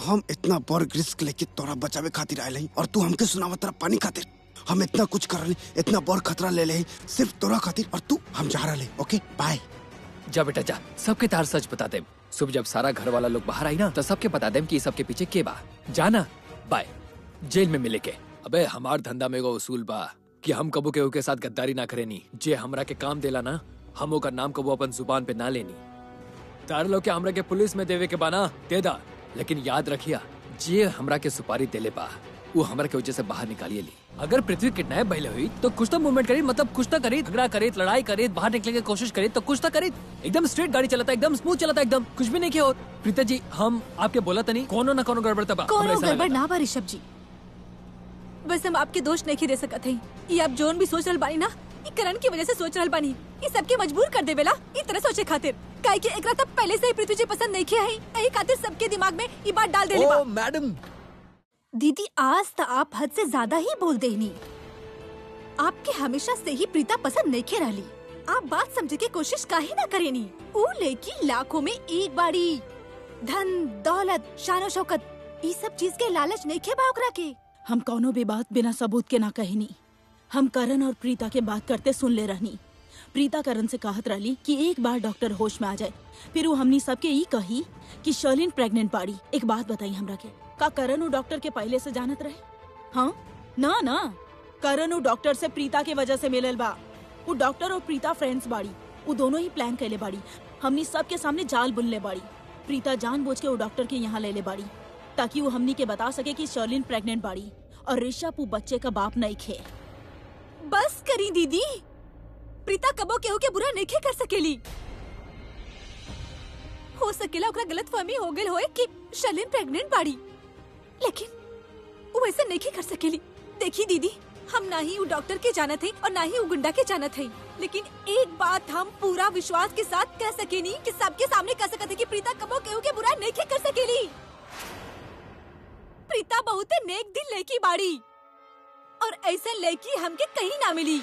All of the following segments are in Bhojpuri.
हम इतना बड़ रिस्क लेके तोरा बचावे खातिर आयल हई और तू हमके सुनावत तोरा पानी खातिर। हम इतना कुछ कर रहे, इतना बड़ खतरा ले ले सिर्फ तोरा खातिर, और तू हम जा रहे। ओके बाय। जा बेटा जा, सबके तार सच बता दे। सुबह जब सारा घर वाला लोग बाहर आई ना तो सबके बता देम कि सबके पीछे के बा। जाना बाय, जेल में मिले के। अबे हमार धंधा में एगो उसूल बा कि हम कबो केहू के साथ गद्दारी ना करेनी। जे हमरा के काम देला ना, हम ओकर नाम कबो अपन जुबान पे ना लेनी। तार लोग के हमरा के पुलिस में देवे के बाना दे दा, लेकिन याद रखिया जे हमरा के सुपारी देले बा वो हमरा के वजह से बाहर निकालिए ली। अगर पृथ्वी किडनैप भइले हुई तो कुछ तो मूवमेंट करी, मतलब कुछ तो करी, झगड़ा करी, लड़ाई करी, बाहर निकलने की कोशिश करी, तो कुछ तो करी। एकदम स्ट्रेट गाड़ी चलाता, एकदम स्मूथ चलाता, एकदम कुछ भी नहीं किया। प्रीता जी हम आपके बोला तो नहीं, कोनो ना कोनो गड़बड़ तबा। कोनो गड़बड़ ना बा ऋषभ जी, बस हम आपके दोष नहीं दे सकत हई। ये आप जोन भी सोच रहल बानी ना, ये करण की वजह से सोच रहल बानी। ये सबके मजबूर कर देवेला ई तरह सोचे खातिर, काहे कि एकरा तब पहले से ही पृथ्वी जी पसंद नहीं किया है। यही खातिर सबके दिमाग में ये बात डाल देले बा। ओ मैडम दीदी आज तो आप हद से ज्यादा ही बोल देनी। आपके हमेशा से ही प्रीता पसंद नहीं के रहली। आप बात समझे की कोशिश काहे ना करेनी। ऊ लेकी लाखों में एक बारी, धन दौलत शानो शौकत ई सब चीज के लालच नहीं के बा ओकरा के। हम कौनो भी बात बिना सबूत के ना कहनी। हम करण और प्रीता के बात करते सुन ले रहनी। प्रीता करण से कहत रहली कि एक बार डॉक्टर होश में आ जाए फिर वो हमनी सबके ई कही कि शर्लिन प्रेग्नेंट बाड़ी। एक बात बताई हमरा के, का करण वो डॉक्टर के पहले से जानत रहे? हाँ ना ना, करण वो डॉक्टर से प्रीता के वजह से मिलल बा। वो डॉक्टर और प्रीता फ्रेंड्स बाड़ी, वो दोनों ही प्लान कैले बाड़ी। हमनी सबके सामने जाल बुनले बाड़ी। प्रीता जानबूझ के वो डॉक्टर के यहाँ ले ले बाड़ी ताकि वो हमनी के बता सके कि शर्लिन प्रेग्नेंट बाड़ी और ऋषभ वो बच्चे का बाप नहीं खे। बस करी दीदी, प्रीता कबो केहू के बुरा नहीं कर सकेली। हो सकेला ओकरा गलतफहमी हो गइल होए कि शर्लिन प्रेग्नेंट बाड़ी, लेकिन वो ऐसा नहीं कर सकेली। देखी दीदी, हम ना ही वो डॉक्टर के जानत हई और ना ही वो गुंडा के जानत हई, लेकिन एक बात हम पूरा विश्वास के साथ कह सकेनी कि सबके सामने कह सकत हई कि प्रीता कबो केहू के बुरा नहीं कर सकेली। प्रीता बहुत नेक दिल लड़की बाड़ी और ऐसा लड़की हमके कहीं ना मिली।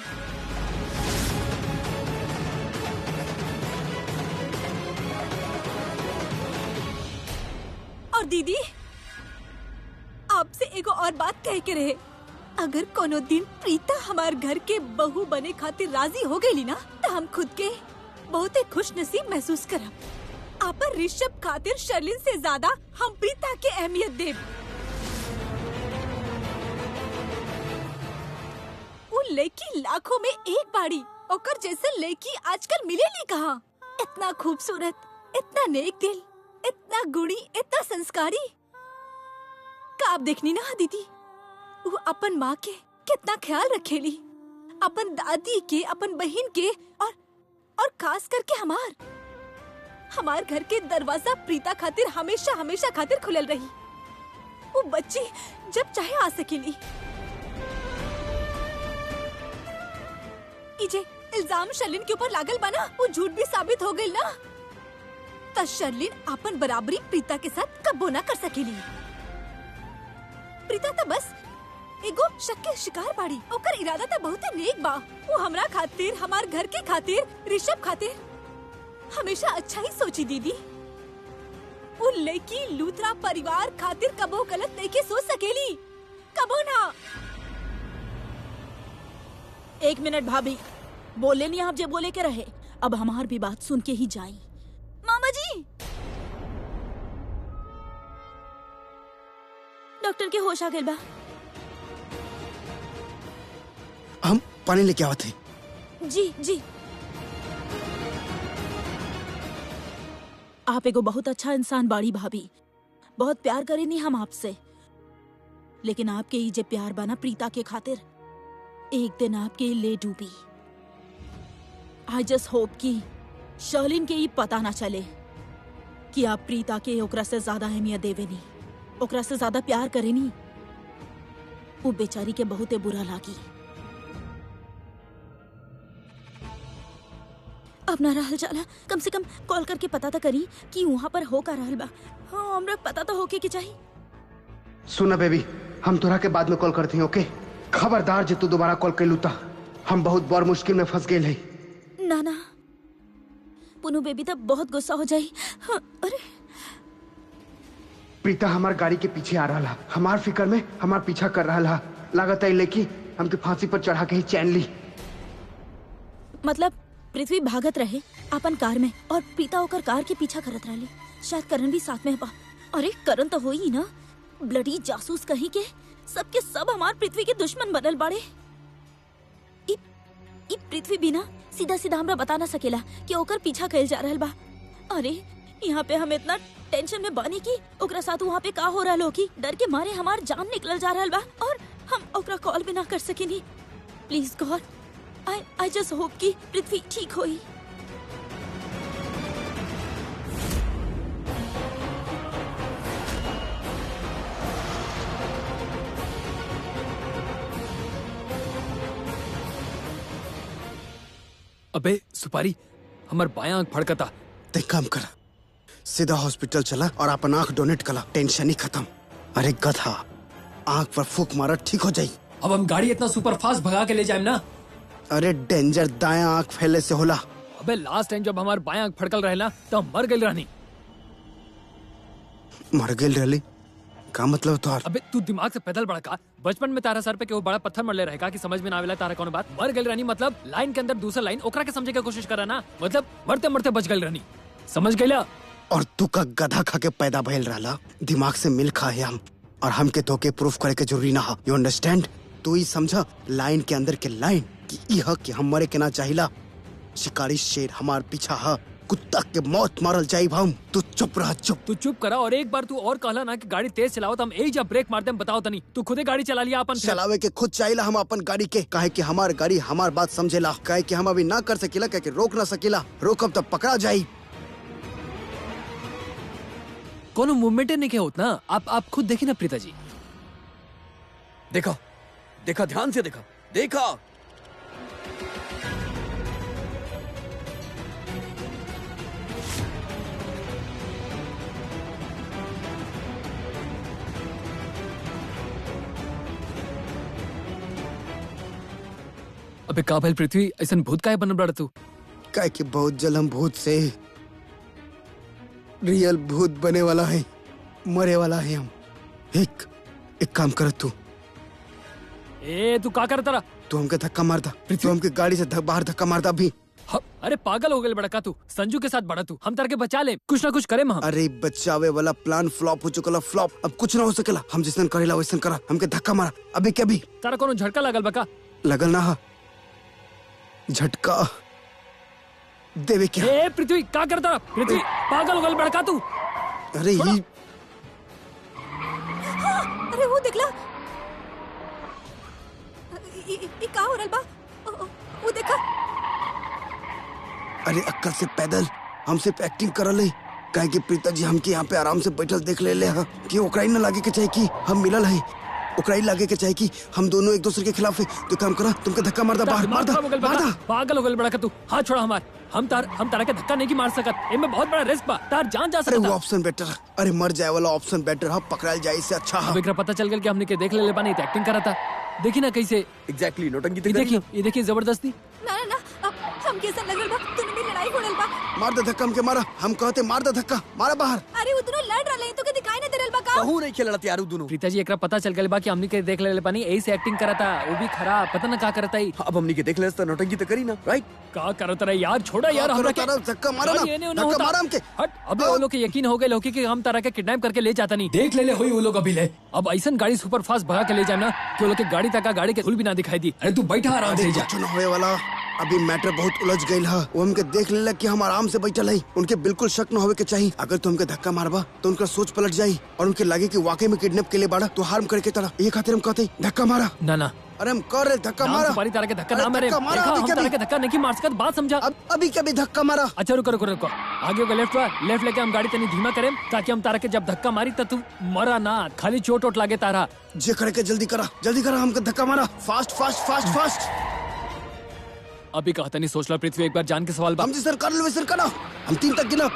और दीदी आपसे एगो और बात कह के रहे, अगर कोनो दिन प्रीता हमार घर के बहू बने खातिर राजी हो गई ना तो हम खुद के बहुत ही खुश नसीब महसूस करब। आपन ऋषभ खातिर शर्लिन से ज्यादा हम प्रीता के अहमियत देब। वो लड़की लाखों में एक बाड़ी, ओकर जैसे लड़की आजकल मिलेली कहाँ। इतना खूबसूरत, इतना नेक दिल, इतना गुणी, इतना संस्कारी। का आप देखनी ना दीदी, वो अपन माँ के कितना ख्याल रखेली, अपन दादी के, अपन बहन के और खास करके हमार हमार घर के दरवाजा प्रीता खातिर हमेशा हमेशा खातिर खुलल रही। वो बच्ची जब चाहे आ सकेली। इजे इल्जाम शर्लिन के ऊपर लागल बना, वो झूठ भी साबित हो गई ना, त शर्लिन अपन बराबरी प्रीता के साथ कब्बो ना कर सकेली। प्रीता तो बस एगो शक के शिकार बाड़ी, ओकर इरादा तो बहुत नेक बा। वो हमरा खातिर, हमार घर के खातिर, ऋषभ खातिर हमेशा अच्छा ही सोची दीदी। वो लड़की लूथरा परिवार खातिर कबो गलत नहीं के सोच सकेली, कबो ना। एक मिनट भाभी, बोले नहीं आप जे बोले के रहे, अब हमार भी बात सुन के ही जाई। मामा जी डॉक्टर के होश आ गइल बा। हम पानी लेके आवत हई। जी जी, आप एगो बहुत अच्छा इंसान बाड़ी भाभी, बहुत प्यार करेनी हम आपसे, लेकिन आपके ई जे प्यार बना प्रीता के खातिर एक दिन आपके ले डूबी। I just hope कि शर्लिन के ई पता ना चले कि आप प्रीता के ओकरा से ज्यादा अहमियत देवे नहीं, ओकरा से ज्यादा प्यार करेनी। वो बेचारी के बहुते बुरा लागी। अब ना रहल जाला, कम से कम कॉल करके पता तो करी कि वहाँ पर हो का रहल बा। हाँ हमरा पता तो होके के चाहिए। सुना बेबी, हम तोरा के बाद में कॉल करते हैं, ओके? खबरदार जे तू दोबारा कॉल कर लूता, हम बहुत बड़ मुश्किल में फंस गए हैं। ना ना पुनू बेबी तब बहुत गुस्सा हो जाई। हाँ, अरे प्रीता हमार गाड़ी के पीछे आ रहा, हमार फिक्र में हमार पीछा कर रहा। लागत है लेकी हमके फांसी पर चढ़ा के ही चैन ली। मतलब पृथ्वी भागत रहे अपन कार में और प्रीता होकर कार के पीछा करत रही। शायद करण भी साथ में बा। अरे करण तो हो ही ना, ब्लडी जासूस कहीं के। सबके सब हमार पृथ्वी के दुश्मन बनल बाड़े। इ पृथ्वी भी ना सीधा सीधा हमरा बता ना सकेला कि ओकर पीछा कइल जा रहल बा। अरे यहाँ पे हम इतना टेंशन में बानी कि ओकरा साथ वहाँ पे का हो रहा हो कि डर के मारे हमार जान निकल जा रहल बा और हम ओकरा कॉल भी ना कर सकेनी। Please God, I just hope कि पृथ्वी ठीक होई। अबे सुपारी, हमार बायां आंख फड़कता। ते काम करा, सीधा हॉस्पिटल चला और अपन आंख डोनेट कला, टेंशन ही खत्म। अरे गधा, आंख पर फूक मारा ठीक हो जाई। अब हम गाड़ी इतना सुपर फास्ट भगा के ले जाए ना। अरे डेंजर दायां आंख फैले से होला। अबे लास्ट टाइम जब हमार बायां आंख फड़कल रहे ना तो हम मर गए रहनी। मर गए रहली? का मतलब तोहार? अबे तू दिमाग से पैदल बड़ा का? बचपन में तारा सर पे के वो बड़ा पत्थर मरले रहेगा कि समझ में ना आवेला तारा कौन बात। मर गए रहनी मतलब लाइन के अंदर दूसरा लाइन ओकरा के समझे के कोशिश करा ना, मतलब मरते मरते बच गए रहनी, समझ गईला? और तू का गधा खा के पैदा भइल रहला, दिमाग से मिल खा है हम, और हमके तोके प्रूफ करे के जरूरी ना हा। You understand? तू ही समझा लाइन के अंदर के लाइन कि ई ह कि हम मरे के ना चाहिला। शिकारी शेर हमार पीछा हा, कुत्ता के मौत मारल जाई हम। तू चुप रह, चुप। तू चुप करा। और एक बार तू और कहला ना कि गाड़ी तेज चलाओ तो हम एक जब ब्रेक मार देम। बताओ तनी, तू खुदे गाड़ी चला लिया अपन? चलावे के खुद चाहिला हम अपन गाड़ी के, काहे कि हमार गाड़ी हमार बात समझेला। काहे कि हम अभी ना कर सकेला, काहे कि रोक ना सकेला, रोकब तब पकड़ा जाई। कोनो मूवमेंट नहीं के होत ना। आप खुद देखी ना प्रीता जी। देखा देखा, ध्यान से देखा देखा। अबे का भइल पृथ्वी, ऐसन भूत काहे बनल बड़ा तू? काहे कि बहुत जल्द हम भूत से रियल भूत बने वाला है, मरे वाला है हम। एक एक काम कर तू। ए तू का करता रहा? तू हमके धक्का मारता, तू हमके गाड़ी से बाहर धक्का मारता अभी। अरे पागल हो गए बड़ा का तू? संजू के साथ बड़ा तू, हम तार के बचा ले, कुछ ना कुछ करे हम। अरे बचावे वाला प्लान फ्लॉप हो चुकला, फ्लॉप। अब कुछ ना हो सकेला, हम जिसन करेला वैसन करा। हमके धक्का मारा अभी के अभी। तारा कोनो झटका लगल बका? लगल ना हा, झटका देवे क्या? ए पृथ्वी का करता? पृथ्वी पागल हो गए बड़का तू? अरे ये अरे वो देखला, ई का हो रहल बा? वो देखा। अरे अक्कल से पैदल, हम सिर्फ एक्टिंग करल है। काहे कि प्रीता जी हमके यहाँ पे आराम से बैठल देख ले ले हा, कि ओकरा ही न लागे के चाहे कि हम मिलल है, ओकरा ही लागे के चाहे कि हम दोनों एक दूसरे के खिलाफ है। तो काम करा, तुमके धक्का मारदा बाहर, मारदा मारदा। पागल हो गए बड़ा का तू? हाथ छोड़ा हमार। हम तारा के धक्का नहीं की मार सकत, एमे बहुत बड़ा रिस्क बा, तार जान जा सकता। अरे वो ऑप्शन बेटर, अरे मर जाए वाला ऑप्शन बेटर हा, पकड़ाल जाए इससे अच्छा हा। अब एकरा पता चल गेल कि हमने के देख ले ले बानी, एक्टिंग करता। देखी ना कैसे एग्जैक्टली नौटंकी। देखिए ये देखिए जबरदस्ती। ना ना ना, अब हम कैसा लगल बा, दोनों में लड़ाई हो रहल बा। मार दे धक्का हमके, मारा। हम कहते मार दे धक्का, मारा बाहर। अरे वो दोनों लड़ रहले हैं, तो के दिखाई ना दे रहल बा का? कहू नहीं खेलत यार दोनों। प्रीता जी एकरा पता चल गेल बा कि हमनी के देख ले ले बानी, एही से एक्टिंग करता, वो भी खराब, पता ना का करता ही। अब हमनी के देख ले त नौटंकी त करी ना, राइट? का करत रहे यार, छोड़ा यार हमरा के। धक्का मारा ना, धक्का मारा हमके। हट। अबे वो लोग के यकीन हो गए कि हम तारा के किडनैप करके ले जाता नहीं। देख ले ले होई वो लोग अभी ले। अब ऐसन गाड़ी सुपर फास्ट भगा के ले जाए ना कि वो लोग के गाड़ी तक का गाड़ी के फूल भी ना दिखाई दी। अरे तू बैठा आराम से जा। कुछ न होए वाला, अभी मैटर बहुत उलझ गई है। वो हमके देख लेला कि हम आराम से बैठल है, उनके बिल्कुल शक न होवे के चाहिए। अगर तुम हमके धक्का मारबा तो उनका सोच पलट जाई और उनके लागे कि वाकई में किडनैप के लिए बाड़ा, तो हार्म करके तड़ा। ये खातिर हम कहते धक्का मारा। ना ना, अरे हम कर रहे धक्का मारा। सुपारी तारा के धक्का ना मारे, हम तारा के धक्का नहीं मार सकत, बात समझा। अब अभी कभी धक्का मारा। अच्छा रुको रुको रुको, आगे को लेफ्ट लेफ्ट लेके हम गाड़ी तनी धीमा करें ताकि हम तारा के जब धक्का मारी त तू मरा ना, खाली चोट वोट लागे तारा। जे करे के जल्दी करा, जल्दी करा, हमके धक्का मारा। Fast fast fast fast. अभी कहता नहीं सोच ला पृथ्वी, एक बार जान के सवाल। हम जी सर कर लो, सर करा, हम 3 तक गिना।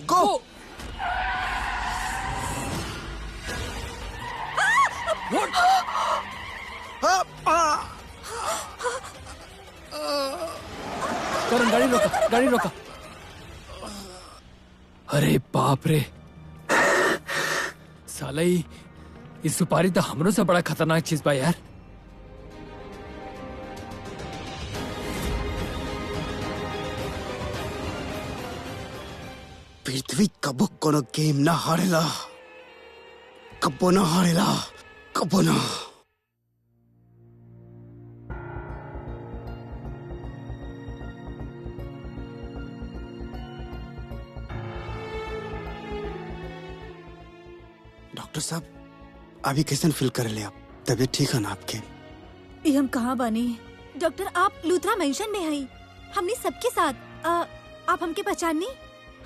गो। करण गाड़ी रोका, गाड़ी रोका। अरे बाप रे, साला इस सुपारी तो हमरों से बड़ा खतरनाक चीज बा यार। पृथ्वी कबो कोनो गेम ना हारेला, कबो ना हारेला, कबो ना। डॉक्टर साहब अभी कैसन फील कर ले आप? तबीयत ठीक है ना आपके? ये हम कहाँ बानी डॉक्टर? आप लूथरा मेंशन में हैं, हमने सबके साथ। आप हमके पहचाननी?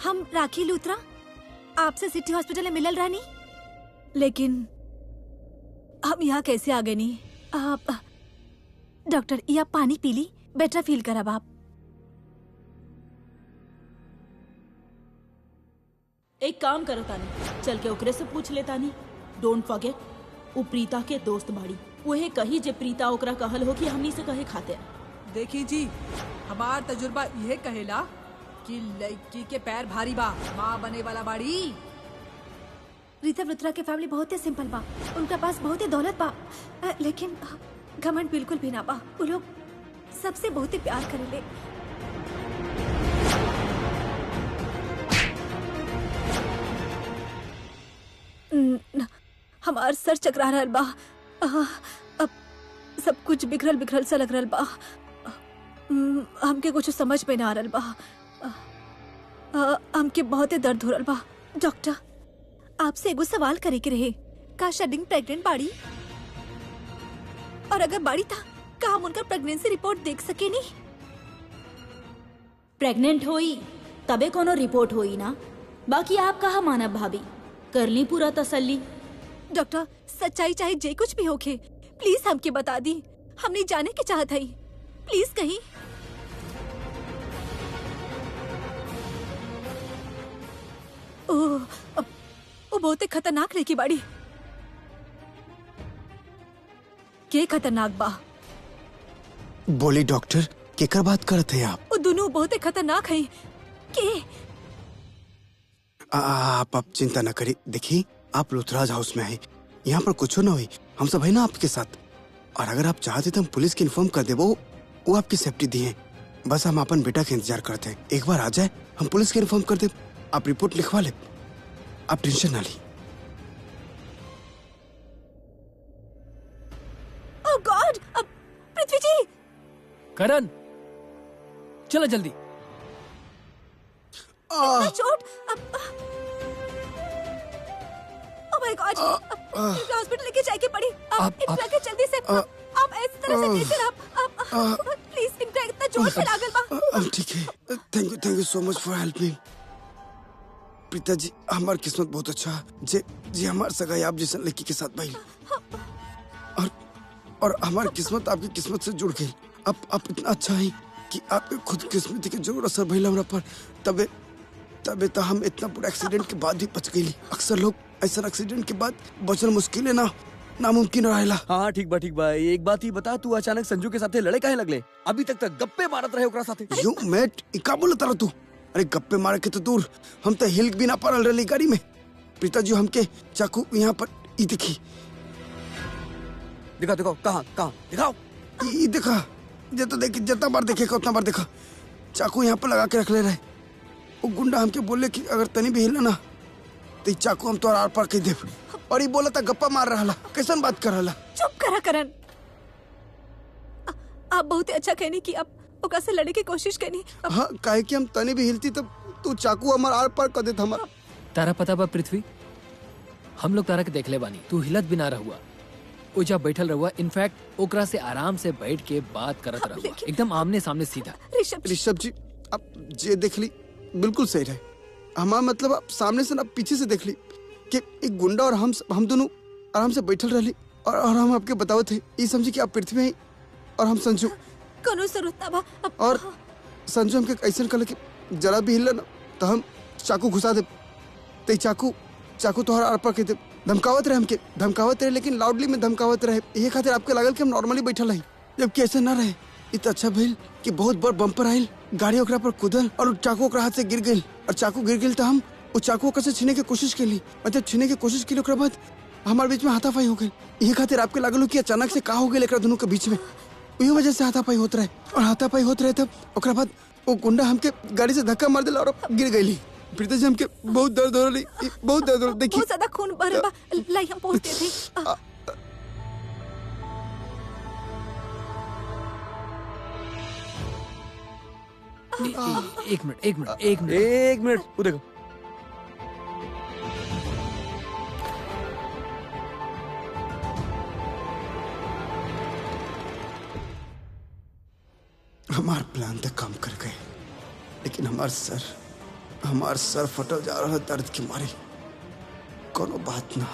हम राखी लूथरा, आपसे सिटी हॉस्पिटल में मिलल रानी। लेकिन हम यहाँ कैसे आ गए नी? आप डॉक्टर ये आप पानी पी ली, बेटर फील करब आप। एक काम करो तानी, चल के ओकरे से पूछ ले तानी। Don't forget वो प्रीता के दोस्त बाड़ी, वह कही जे प्रीता ओकरा कहल हो कि हमनी से कहे खाते। देखी जी, हमार तजुर्बा यह कहेला कि लड़की के पैर भारी बा, माँ बने वाला बाड़ी। रीता लूथरा के फैमिली बहुत ही सिंपल बा, उनका पास बहुत ही दौलत बा, लेकिन घमंड बिल्कुल भी ना बा। वो लोग सबसे बहुत ही प्यार करेले। हमार सर चकरा रहल बा, अब सब कुछ बिखरल बिखरल सा लग रहल बा, हमके कुछ समझ में ना आ रहल बा, हमके बहुत ही दर्द हो रहल बा। डॉक्टर आपसे एगो सवाल करे के रहे, का शर्लिन प्रेग्नेंट बाड़ी? और अगर बाड़ी था का हम उनका प्रेगनेंसी रिपोर्ट देख सके नी? प्रेग्नेंट होई तबे कोनो रिपोर्ट होई ना, बाकी आप कहा मानब भाभी, कर ली पूरा तसल्ली। डॉक्टर सच्चाई चाहे जे कुछ भी होखे, प्लीज हमके बता दी, हमने जाने के चाहत हई, प्लीज कहीं। ओह, वो बहुत खतरनाक लेके बाड़ी। के खतरनाक बा? बोली डॉक्टर, केकर बात करते हैं आप? वो दोनों बहुत खतरनाक हैं। के आप चिंता न करिए। देखिए आप लूथराज हाउस में हैं, यहाँ पर कुछ ना हुई, हम सब है ना आपके साथ। और अगर आप चाहते तो हम पुलिस के इन्फॉर्म कर दे, वो आपकी सेफ्टी दी है। बस हम अपन बेटा के इंतजार करते हैं, एक बार आ जाए हम पुलिस के इन्फॉर्म कर दे, आप रिपोर्ट लिखवा ले, आप टेंशन ना ली। ओह गॉड, अब पृथ्वी जी। करण चलो जल्दी। इतना चोट, अब ओह my God, hospital लेके जाके पड़ी। आप इनका के जल्दी से, आप ऐसी तरह से कैसे आप प्लीज इनका इतना जोर से लागल बा। ठीक है, thank you so much for helping. Preeta ji हमार किस्मत बहुत अच्छा जे जी हमार सगाई आप जैसे लड़की के साथ भाई, और हमारी किस्मत आपकी किस्मत से जुड़ गई। आप इतना अच्छा है कि आपके खुद किस्मत के जरूर असर भइल हमरा पर, तबे तबे तो हम इतना बुरा एक्सीडेंट के बाद भी बच गई। अक्सर लोग ऐसा एक्सीडेंट के बाद बचना मुश्किल है ना, नामुमकिन रहेला। हाँ ठीक बा ठीक बा। एक बात ही बता, तू अचानक संजू के साथे लड़े काहे लगले? अभी तक तक गप्पे मारत रहे ओकरा साथे। You met, ई का बोलत रह तू? अरे गप्पे मारे के तो दूर, हम तो हिल भी ना पड़ल रही गाड़ी में। प्रीता जी हमके चाकू यहाँ पर ई देखी, दिखा दिखाओ, कहाँ कहाँ दिखाओ? ई देखा, जे तो देख, जितना बार देखेगा उतना बार देखा, चाकू यहाँ पर लगा के रख ले रहे। वो गुंडा हमके बोले कि अगर तनी भी हिला ना तो चाकू हम तोरा are पार कर देब, और ये बोला था गप्पा मार रहा, कैसन बात कर रहा। चुप करा करण, आप बहुत अच्छा कहनी कि आप ओकरा से लड़े की कोशिश करनी। हाँ काहे कि हम तनी भी हिलती तब तू चाकू हमार are पार कर देत हमार। तारा पता बा पृथ्वी, हम लोग तारा के देख ले बानी, तू हिलत भी ना रहुआ, ओजा बैठल रहुआ। इनफैक्ट ओकरा से आराम से बैठ के बात करत रहुआ, एकदम आमने सामने सीधा। ऋषभ जी आप जे देख ली बिल्कुल सही रहे, हमारा मतलब आप सामने से ना पीछे से देख ली कि एक गुंडा और हम दोनों आराम से बैठल रहली, और हम आपके बतावत थे ये समझी कि आप पृथ्वी हैं और हम संजू। कोनो जरूरत ना बा। और संजू हमके ऐसा कहले कि जरा भी हिल ना तो हम चाकू घुसा दे, ते चाकू चाकू तोहर are पार कर दे। धमकावत रहे, हमके धमकावत रहे, लेकिन लाउडली में धमकावत रहे। ये खातिर आपके लागल कि हम नॉर्मली बैठल रही, जबकि ऐसा ना रहे। इत अच्छा भइल कि बहुत बड़ बम्पर आइल, गाड़ी ओकरा पर कुदल और चाकू ओकरा हाथ से गिर गई। और चाकू गिर गई तो हम वो चाकू ओकरा से छीने के कोशिश कैली और जब छीने के कोशिश कैली ओकरा बाद हमारे बीच में हाथापाई हो गई। ये खातिर आपके लागल कि अचानक से का हो गई एकरा दोनों के बीच में, वही वजह से हाथापाई होत रहे। और हाथापाई होत रहे तब ओकरा बाद वो गुंडा हमके गाड़ी से धक्का मार दिला और गिर गई। प्रीता जी हमके बहुत दर्द हो रही, बहुत दर्द हो रही। देखिए बहुत ज्यादा खून बह रहा, लाई हम पहुंचते थे। एक मिनट एक मिनट एक मिनट एक मिनट, वो देखो हमार प्लान तो काम कर गए, लेकिन हमार सर फटल जा रहा दर्द के मारे। कोनो बात ना,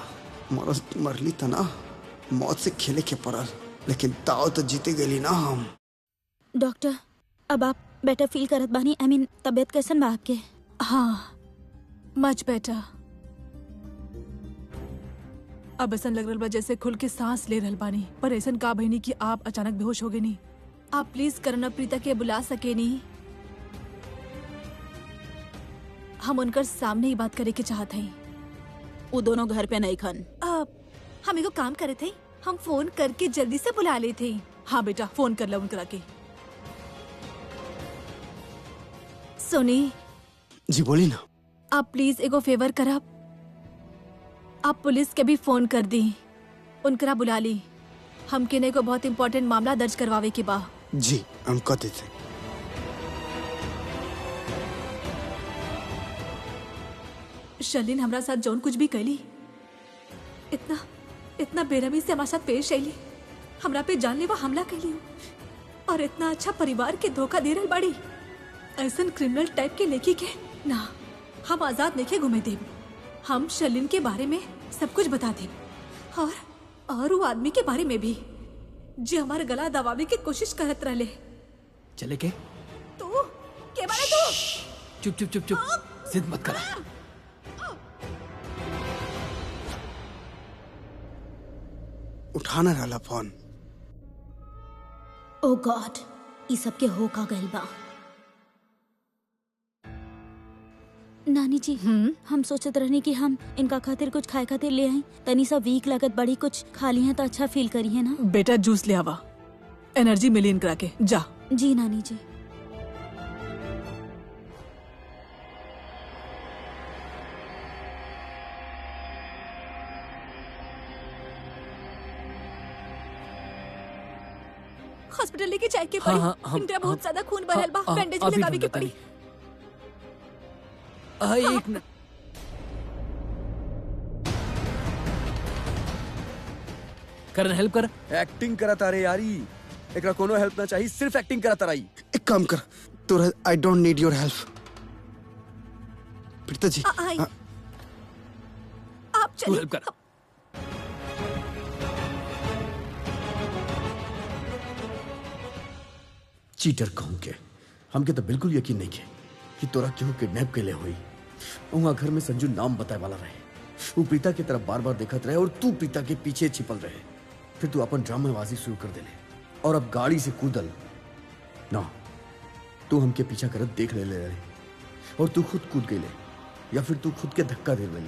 मरली तो ना, मौत से खेले के पड़ल, लेकिन ताव तो जीते गई ना हम। डॉक्टर अब आप बेटर फील करत बानी? I mean तबीयत कैसन बा आपके? हाँ मच बेटर। अब ऐसा लग रहा बा जैसे खुल के सांस ले रहल बानी, पर ऐसा का भईनी कि आप अचानक बेहोश हो गए नहीं। आप प्लीज करण और प्रीता के बुला सके नहीं, हम उनकर सामने ही बात करे के चाहते हैं। वो दोनों घर पे नहीं खन। हम एगो काम करे थे, हम फोन करके जल्दी से बुला ले थे। हाँ बेटा फोन कर लो उनकरा के। सोनी जी बोली ना। आप प्लीज एगो फेवर करब, आप पुलिस के भी फोन कर दी, उनकरा बुला ली। हम के को बहुत इम्पोर्टेंट मामला दर्ज करवावे के बा। जी हम कर देते। शर्लिन हमरा साथ जौन कुछ भी कैली, इतना इतना बेरहमी से हमारे साथ पेश आईली, हमरा पे जानलेवा हमला कैली और इतना अच्छा परिवार के धोखा दे रहल बाड़ी। ऐसन क्रिमिनल टाइप के लेखी के ना हम आजाद नहीं घूमे देब। हम शर्लिन के बारे में सब कुछ बता देब और वो आदमी के बारे में भी जो हमारे गला दबावे की कोशिश करत रहले। चले के तू के बारे तू चुप चुप चुप चुप, जिद मत कर। उठाना रहला फोन। ओ गॉड, ई सब के हो का गइल बा। नानी जी हम सोचत रहनी कि हम इनका खातिर कुछ खाए खातिर ले आई, तनी सा वीक लागत बड़ी, कुछ खा ली है तो अच्छा फील करी है ना। बेटा जूस ले आवा, एनर्जी मिली इनकरा के। जा। जी नानी जी। हॉस्पिटल लेके जाए के पड़ी। हाँ, इनका बहुत ज्यादा खून बहल बा, बैंडेज भी लगावे के पड़ी। एक मिनट, करण हेल्प कर। एक्टिंग करा तारे यारी, एकरा कोनो हेल्प ना चाहिए, सिर्फ एक्टिंग करा ताराई। एक काम कर तोरा, I don't need your help. Preeta ji आप चलिए। हेल्प कर। चीटर कहूं के हमके तो बिल्कुल यकीन नहीं के कि तोरा क्यों किडनैप के ले हुई। वहाँ घर में संजू नाम बताए वाला रहे, वो प्रीता की तरफ बार बार देखत रहे और तू प्रीता के पीछे छिपल रहे। फिर तू अपन ड्रामेबाजी शुरू कर देले और अब गाड़ी से कूदल ना, तू हमके पीछा करत देख ले रहे और तू खुद कूद गई ले या फिर तू खुद के धक्का दे ले।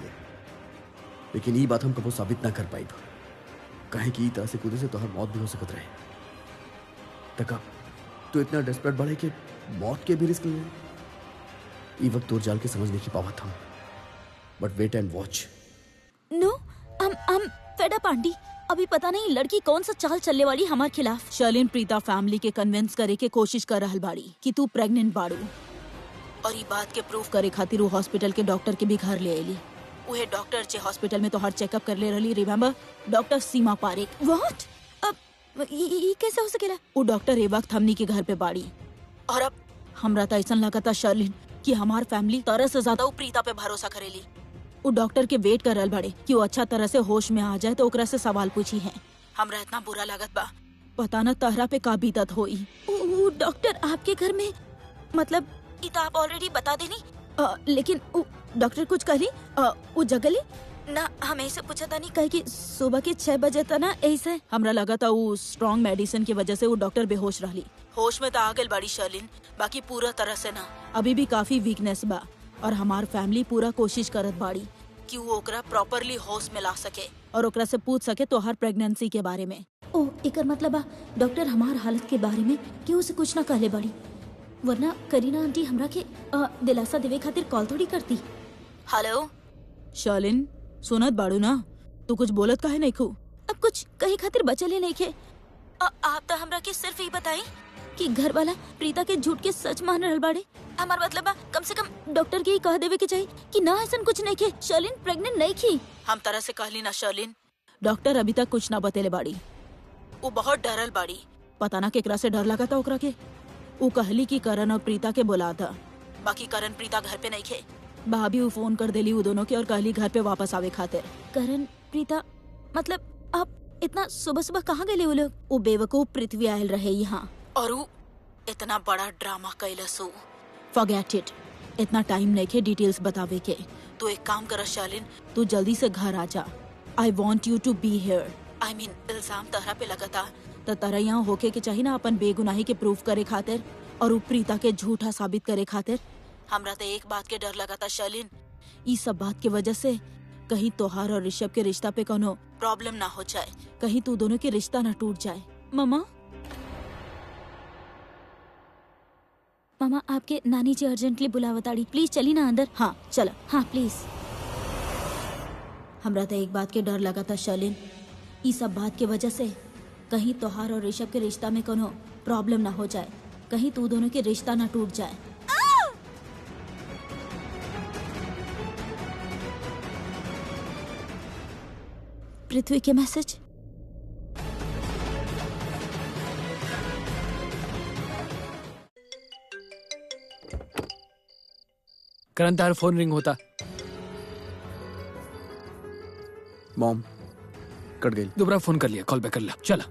लेकिन ये बात हम कबो साबित ना कर पाई, काहे कि तरह से कूदे से तोहर मौत भी हो सकत रहे। तक तू इतना डेस्परेट बढ़े कि मौत के भी रिस्क ले। ई वक्त तोर जाल के समझ नहीं पावत हम, but wait and watch. No I am fed up aunty, अभी पता नहीं लड़की कौन सा चाल चलने वाली हमारे खिलाफ। शर्लिन प्रीता फैमिली के कन्विंस करे के कोशिश कर रहल बाड़ी कि तू प्रेग्नेंट बाड़ू, और ई बात के प्रूफ करे खातिर वो हॉस्पिटल के डॉक्टर के भी घर ले आईली। उहे डॉक्टर जे हॉस्पिटल में तोहर चेकअप कर ले रहली, remember doctor Seema Parekh. What, अब ई कैसे हो सकेला? वो डॉक्टर ए वक्त हमनी के घर पे बाड़ी, और अब हमरा तो ऐसा लगता शर्लिन कि हमार फैमिली तरह से ज्यादा वो प्रीता पे भरोसा करेली। वो डॉक्टर के वेट कर रहल बाड़े कि वो अच्छा तरह से होश में आ जाए तो ओकरा से सवाल पूछी है। हमरा इतना बुरा लागत बा, पता न तहरा पे का बीतत होई। वो डॉक्टर आपके घर में, मतलब ई तो आप ऑलरेडी बता देनी, लेकिन वो डॉक्टर कुछ कहली, वो जगली? ना हम ऐसे पूछा था नहीं कहे कि सुबह के 6 बजे था ना ऐसे। हमरा लगा था वो स्ट्रॉन्ग मेडिसिन की वजह से वो डॉक्टर बेहोश रहली। होश में तो आ गई बड़ी शर्लिन, बाकी पूरा तरह से ना, अभी भी काफी वीकनेस बा और हमार फैमिली पूरा कोशिश करत बाड़ी कि वो ओकरा प्रॉपरली होश में ला सके और ओकरा से पूछ सके तोहार प्रेगनेंसी के बारे में। ओ एकर मतलब डॉक्टर हमार हालत के बारे में केहू से कुछ ना कहले बाड़ी, वरना करीना आंटी हमरा के दिलासा देवे खातिर कॉल थोड़ी करती। हेलो शर्लिन, सुनत बाड़ू ना, तू कुछ बोलत काहे नहीं खू? अब कुछ कहे खातिर बचल ही नहीं खे। आप तो हमरा के सिर्फ यही बताई कि घर वाला प्रीता के झूठ के सच मान रहल बाड़े। हमार मतलब कम से कम डॉक्टर के ही कह देवे के चाहिए कि ना ऐसा कुछ नहीं खे, शर्लिन प्रेग्नेंट नहीं खी। हम तरह से कहली ना शर्लिन, डॉक्टर अभी तक कुछ ना बतेले बाड़ी, वो बहुत डरल बाड़ी, पता ना केकरा से डर लगा था ओकरा के। वो कहली कि करण और प्रीता के बोला था, बाकी करण प्रीता घर पे नहीं खे। भाभी वो फोन कर देली वो दोनों के और कहली घर पे वापस आवे खातिर। करण प्रीता मतलब आप इतना सुबह सुबह कहाँ गए वो लोग? वो बेवकूफ पृथ्वी आयल रहे यहाँ और वो इतना बड़ा ड्रामा कैलस। फॉरगेट it, इतना टाइम नहीं के डिटेल्स बतावे के। तू एक काम कर शालिन, तू जल्दी से घर आ जा। I want you to be here. I mean इल्जाम तहरा पे लगा था तो तारा यहाँ होके के चाहिए ना अपन बेगुनाही के प्रूफ करे खातिर और वो प्रीता के झूठा साबित करे खातिर। हमरा तो एक बात के डर लगा था शर्लिन, इस सब बात के वजह से कहीं तोहार और ऋषभ के रिश्ता पे कोनो प्रॉब्लम ना हो जाए, कहीं तू दोनों के रिश्ता ना टूट जाए। मामा, मामा आपके नानी जी अर्जेंटली बुलावताड़ी, प्लीज चली ना अंदर। हाँ चलो, हाँ प्लीज। हमरा तो एक बात के डर लगा था शर्लिन, इस सब बात के वजह से कहीं तोहार और ऋषभ के रिश्ता में कोनो प्रॉब्लम ना हो जाए, कहीं तू दोनों के रिश्ता ना टूट जाए। पृथ्वी के मैसेज। करण तार फोन रिंग होता। मॉम कट गई, दोबारा फोन कर लिया, कॉल बैक कर लिया। चला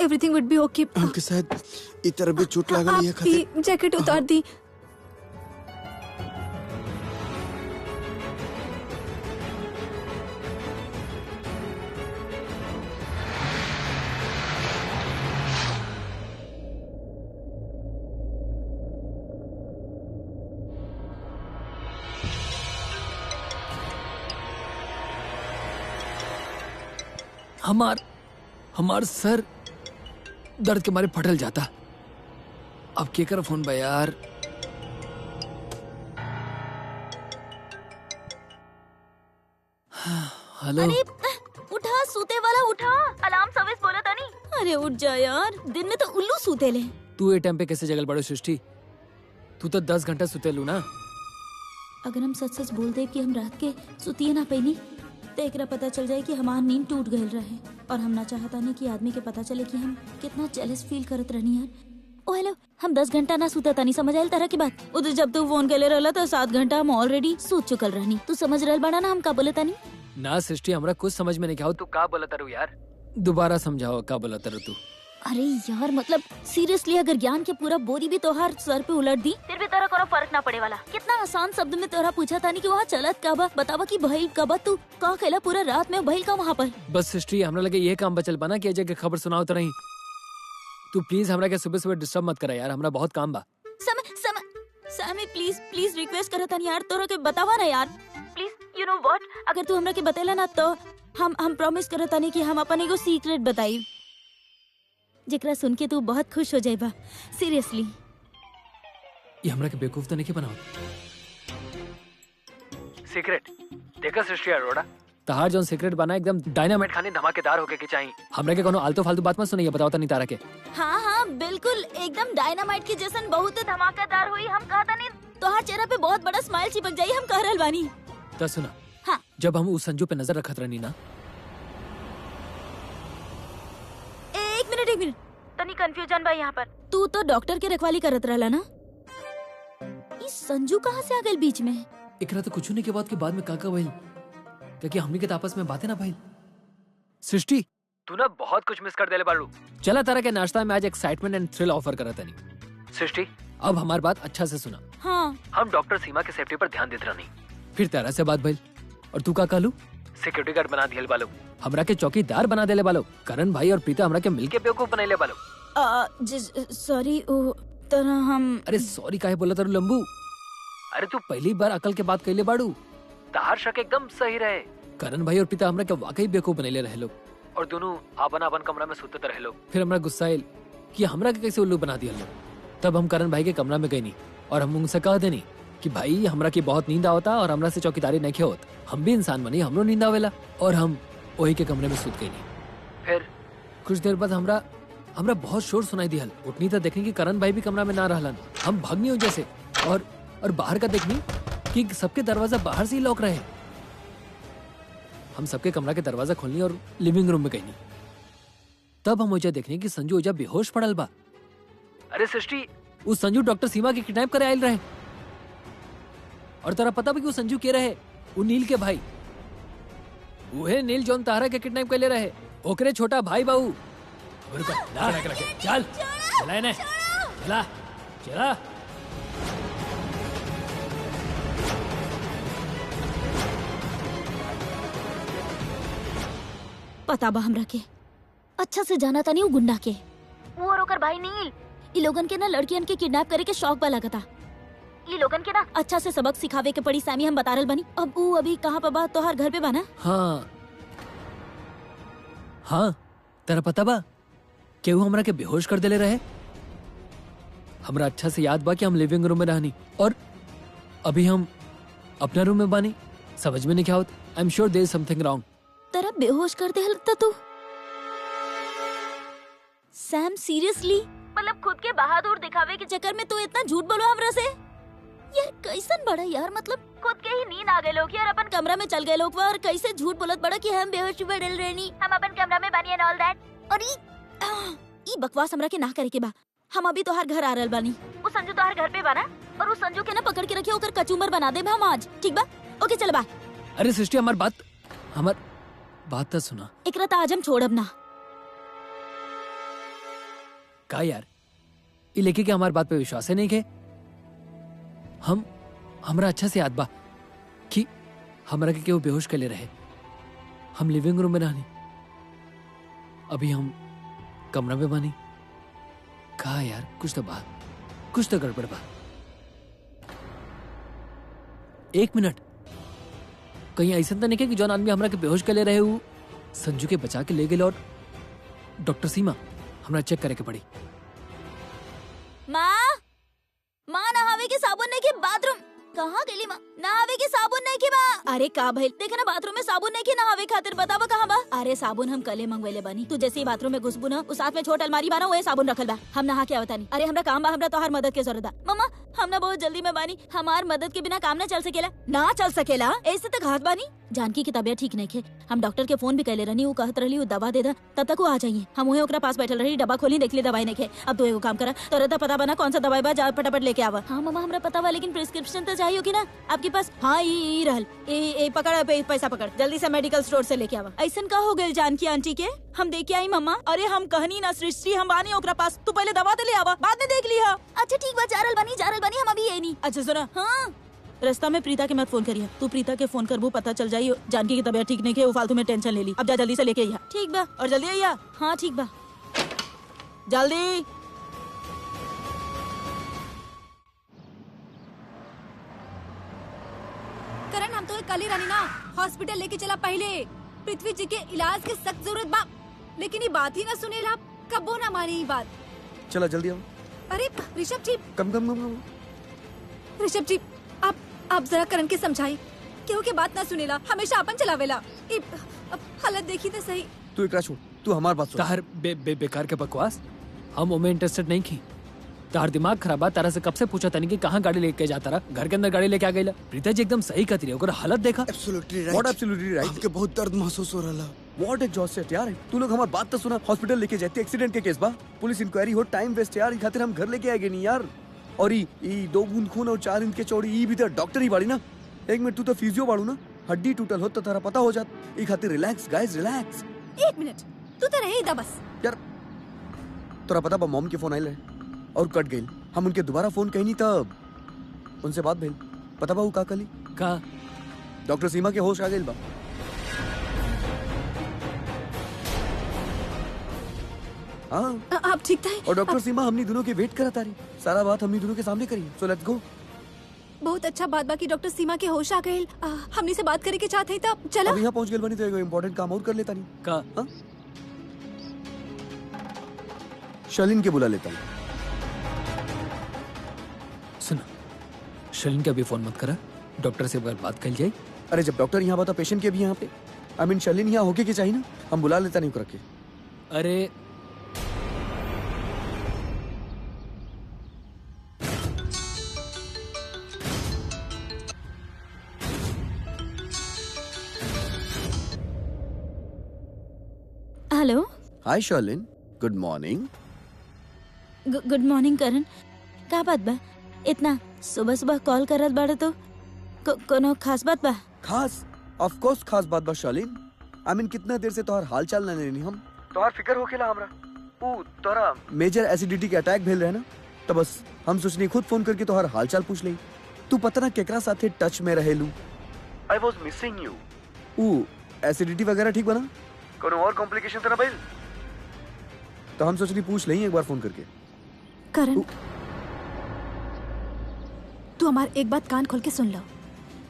एवरीथिंग वुड बी ओके। हमके शायद इतर भी चोट लागल है खातिर जैकेट उतार दी। हमार सर दर्द के मारे फटल जाता। अब के कर फोन बा यार। हेलो। अरे उठा सूते वाला उठा, अलार्म सर्विस बोला था नहीं। अरे उठ जा यार, दिन में तो उल्लू सूते ले। तू ये टाइम पे कैसे जगल बड़ो सृष्टि? तू तो 10 घंटा सुते लू ना। अगर हम सच सच बोल दे कि हम रात के सुतिए ना पैनी तो एकरा पता चल जाए कि हमार नींद टूट गई रहे, और हम ना चाहता नहीं कि आदमी के पता चले कि हम कितना जेलस फील करत रहनी यार। ओ हेलो, हम 10 घंटा ना सुता तानी, समझ आयल तरह की बात? उधर जब तू फोन केले रहला तो 7 घंटा हम ऑलरेडी सूत चुकल रहनी। तू समझ रहल बाड़ा ना हम का बोले तानी? ना सृष्टि, हमरा कुछ समझ में नहीं आया तू का बोलत रहू यार, दोबारा समझाओ का बोलत रहू तू। अरे यार मतलब सीरियसली, अगर ज्ञान के पूरा बोरी भी तोहार सर पे उलट दी फिर भी तोरा कोनो फर्क ना पड़े वाला। कितना आसान शब्द में तोरा पूछा था नहीं कि वहाँ चलत का बा, बतावा कि भइल का बा, तू का कहला पूरा रात में भइल का वहाँ पर। बस सृष्टि हमरा लगे ये काम बचल बना कि जगह खबर सुनाओ तो नहीं। तू प्लीज हमरा के सुबह सुबह डिस्टर्ब मत करा यार, हमरा बहुत काम बा। समय समय समय प्लीज प्लीज रिक्वेस्ट करत हन यार, तोरा के बतावा ना यार प्लीज। You know what, अगर तू हमरा के बतेला ना तो हम प्रॉमिस करत हनी कि हम अपन एगो सीक्रेट बताई जेकरा सुन के तू बहुत खुश हो जाएबा। सीरियसली ये हमरा के बेवकूफ तो नहीं के बनाओ। सीक्रेट देखा सृष्टि अरोड़ा, तहार जोन सीक्रेट बना एकदम डायनामाइट खाने धमाकेदार होके के चाहिए। हमरा के कोनो आलतू फालतू बात मत सुनइए, बताओ तनी तारा के। हाँ हाँ बिल्कुल, एकदम डायनामाइट के जैसन बहुत धमाकेदार हुई। हम कहता नहीं तोहार चेहरा पे बहुत बड़ा स्माइल चिपक जाई, हम कह रहल बानी। त सुना, हाँ। जब हम उस संजू पे नजर रखत रहनी ना। एक मिनट, तनी कंफ्यूजन भाई यहाँ पर। तू तो डॉक्टर के रखवाली करत रहला ना, इस संजू कहाँ से आ गई बीच में? एकरा तो कुछ नहीं के बाद में काका भइल, क्योंकि हमनी के आपस में बातें ना भइल। सृष्टि तू ना बहुत कुछ मिस कर देले बारू। चला तारा के नाश्ता में आज एक्साइटमेंट एंड थ्रिल ऑफर करत हनी। सृष्टि अब हमार बात अच्छा से सुना। हाँ। हम डॉक्टर सीमा के सेफ्टी पर ध्यान देते रहनी। फिर तारा से बात भइल और तू का कहलू? सिक्योरिटी गार्ड बना दियल बालो, हमरा के चौकीदार बना देले बालो। करण भाई और प्रीता हमरा के मिलके बेवकूफ बनैले बालो। सॉरी ओ तरह हम। अरे सॉरी काहे बोला तारू लंबू? अरे तू पहली बार अकल के बात कहले बाड़ू, तार शक एकदम सही रहे। करण भाई और पिता हमरा के वाकई बेवकूफ बनैले रहे लोग और दोनों आपन आपन कमरा में सुतत रहे लोग। फिर हमरा गुस्सा आयल कि हमरा के कैसे उल्लू बना दिया लोग। तब हम करण भाई के कमरा में गई नहीं और हम उनसे कह देनी कि भाई हमरा की बहुत नींद आवता और हमरा से चौकीदारी नहीं होत, हम भी इंसान बनी, हमरो नींद आवेला। और हम वही के कमरे में सुत गई नहीं। फिर कुछ देर बाद हमरा हमरा बहुत शोर सुनाई दिहल। उठनी तो देखनी कि करण भाई भी कमरा में ना रहलन। हम भगनी हो जैसे और बाहर का देखनी कि सबके दरवाजा बाहर से ही लॉक रहे। हम सबके कमरा के दरवाजा खोलनी और लिविंग रूम में गईनी। तब हम ओजा देखनी कि संजू ओजा बेहोश पड़ल बा। अरे सृष्टि, वो संजू डॉक्टर सीमा के किडनैप करे आयल रहे। और तारा पता भी कि वो संजू के रहे? वो नील के भाई, उहे नील जौन तारा के किडनैप कर ले रहे, ओकरे छोटा भाई बाबू। चल चला इन्हें, चला चला। पता बा हमरा के अच्छा से जाना था नहीं वो गुंडा के, वो और ओकर भाई नील, ई लोगन के ना लड़कियन के किडनैप करे के शौक बा लगता। ई लोगन के ना अच्छा से सबक सिखावे के पड़ी सामी, हम बता रहल बनी। अब ऊ अभी कहाँ पर बा? तोहार घर पे बा ना? हाँ हाँ, तेरा पता बा केहू हमरा के बेहोश कर देले रहे। हमरा अच्छा से याद बा कि हम लिविंग रूम में रहनी और अभी हम अपना रूम में बानी। समझ में नहीं क्या होत। I am sure there is something wrong. तेरा बेहोश कर दे हलता तू सैम, सीरियसली? मतलब खुद के बहादुर दिखावे के चक्कर में तू इतना झूठ बोलो हमरा से यार? कैसन बड़ा यार, मतलब खुद के ही नींद आ गए लोग यार, अपन कमरा में चल गए लोग और कैसे झूठ बोलत बड़ा कि हम बेहोश पड़ल रहनी, हम अपन कमरा में बानी एंड ऑल that. और ई बकवास हमरा के ना करे के बा। हम अभी तोहार घर आ रहल बानी, वो संजू तोहार घर पे बा ना, और वो संजू के ना पकड़ के रखे, ओकर कचूमर बना दे हम आज, ठीक बा? ओके चल बा। अरे सृष्टि, हमार बात तो सुना। एकरा त आज हम छोड़ब ना। का यार, ई लेके के हमार बात पे विश्वास है नहीं के? हम हमरा अच्छा से याद बा कि हमरा के केहू बेहोश कर ले रहे। हम लिविंग रूम में रहनी, अभी हम कमरा में बानी। का यार, कुछ तो बा, कुछ तो गड़बड़ बा। एक मिनट, कहीं ऐसा तो नहीं कि जौन आदमी हमरा के बेहोश कर ले रहे हो संजू के बचा के ले गए और डॉक्टर सीमा हमरा चेक करे के पड़ी। माँ, माँ नहावे के साबुन नहीं के बाथरूम कहाँ गेली माँ? नहावे के साबुन नहीं के बा। अरे का भइल? देखे ना बाथरूम में साबुन नहीं के नहावे खातिर, बतावा कहाँ बा? अरे साबुन हम कले मंगवेले बानी, तू जैसे ही बाथरूम में घुसबू ना, उस साथ में छोट अलमारी बा ना, वही साबुन रखल बा। हम नहा के आवतानी। अरे हमरा काम बा, हमरा तोहार मदद के जरूरत बा। मम्मा हम ना बहुत जल्दी में बानी, हमार मदद के बिना काम ना चल सकेला। ना चल सकेला ऐसे तक हाथ बानी। जानकी की तबियत ठीक नहीं खे, हम डॉक्टर के फोन भी कैले रहनी, वो कहत रहली वो दवा दे दा, तब तक वो आ जाइए। हम उहे ओकरा पास बैठल रही, डब्बा खोली देखली दवाई नहीं खे। अब तू एगो काम करा, तोरा त पता बना कौन सा दवाई बा, जा फटाफट लेके आवा। हाँ मम्मा हमरा पता बा, लेकिन प्रिस्क्रिप्शन तो चाहिए कि ना आपके पास? हाँ ई रहल, ए पकड़, पैसा पकड़, जल्दी से मेडिकल स्टोर से लेके आवा। ऐसन का हो गइल जानकी आंटी के? हम देख के आई मम्मा। अरे हम कहनी ना सृष्टि, हम बानी ओकरा पास, तू पहले दवा दे ले आवा, बाद में देख लिहा। अच्छा ठीक बा, जा रहल बानी हम अभी नहीं। अच्छा सुना, हाँ रास्ता में प्रीता के मत फोन करिए, तू प्रीता के फोन करबू पता चल जाई जानकी की तबीयत ठीक नहीं है, वो फालतू में टेंशन ले ली। अब जा जल्दी से लेके आइया। ठीक बा, और जल्दी आइया। हाँ ठीक बा, जल्दी। करण हम तो कल ही रानी ना हॉस्पिटल लेके चला पहले, पृथ्वी जी के इलाज के सख्त जरूरत बा, लेकिन ये बात ही ना सुनेला, कबो ना मानी ये बात। चला जल्दी आओ। अरे ऋषभ जी, कम कम कम। ऋषभ जी आप जरा करण के समझाई, केहू के बात ना सुनेला, हमेशा अपन चलावेला। अब हालत देखी तो सही। तू एकरा छोड़, तू हमार बात सुन। तार बे, बे, बेकार के बकवास, हम ओमे इंटरेस्टेड नहीं थी। तार दिमाग खराब बा, तारा से कब से पूछा तनी कि कहाँ गाड़ी लेके जाता रहा, घर के अंदर गाड़ी लेके आ गईला। प्रीता जी एकदम सही कहती रही, ओकर हालत देखा। Absolutely right. What absolutely right? हमके बहुत दर्द महसूस हो रहा। What exhausted यार, तू लोग हमार बात तो सुना। हॉस्पिटल लेके जाते, एक्सीडेंट के केस बा, पुलिस इंक्वायरी हो, टाइम वेस्ट यार, खातिर हम घर लेके आए नहीं यार। और ई 2 बूंद खून और 4 इंच के चौड़ी, ई भी तो डॉक्टर ही बाड़ी ना। एक मिनट, तू तो फिजियो बाड़ू ना, हड्डी टूटल हो तो तारा पता हो जात। ई खातिर रिलैक्स गाइस, रिलैक्स। एक मिनट, तू तो रहे ही बस यार। तोरा पता बा मॉम के फोन आइल रहे और कट गई, हम उनके दोबारा फोन कहीं नहीं तब उनसे बात भइल। पता बा उ का कली? का डॉक्टर सीमा के होश आ गइल बा। हाँ आप ठीक था? और डॉक्टर सीमा हमनी दोनों के वेट करत तारी, सारा बात हमनी दोनों के सामने करी। So let's go. बहुत अच्छा बात बाकी डॉक्टर सीमा के होश आ गइल, हमनी से बात करे के चाहत है तब चलो। अब यहाँ पहुँच गइल बनी तो एगो इम्पोर्टेंट काम और कर लेता नहीं का। हाँ? शर्लिन के बुला लेता हूँ। सुनो, शर्लिन का भी फोन मत करा, डॉक्टर से अगर बात कर जाए। अरे जब डॉक्टर यहाँ बता पेशेंट के भी यहाँ पे, I mean Sherlyn यहाँ होके के चाहिए ना, हम बुला लेता नहीं करके। अरे hello. Hi Sherlyn, good morning. Good morning Karan. का बात बा इतना सुबह सुबह कॉल करत बाड़े तो कोनो खास बात बा? खास? ऑफ कोर्स खास बात बा शर्लिन। I mean कितना देर से तोहर हाल चाल ना लेनी हम, तोहर फिक्र होखेला हमरा। ऊ तोरा मेजर एसिडिटी के अटैक भेल रहे ना, तो बस हम सोचनी खुद फोन करके तोहर हाल चाल पूछ ली। तू पता ना केकरा साथे टच में रहेलू। I was missing you. ऊ एसिडिटी वगैरह ठीक बना, कोनो और कॉम्प्लिकेशन तो ना भइल? तो हम सोचनी पूछ लें एक बार फोन करके। करण तू हमार एक बात कान खोल के सुन लो,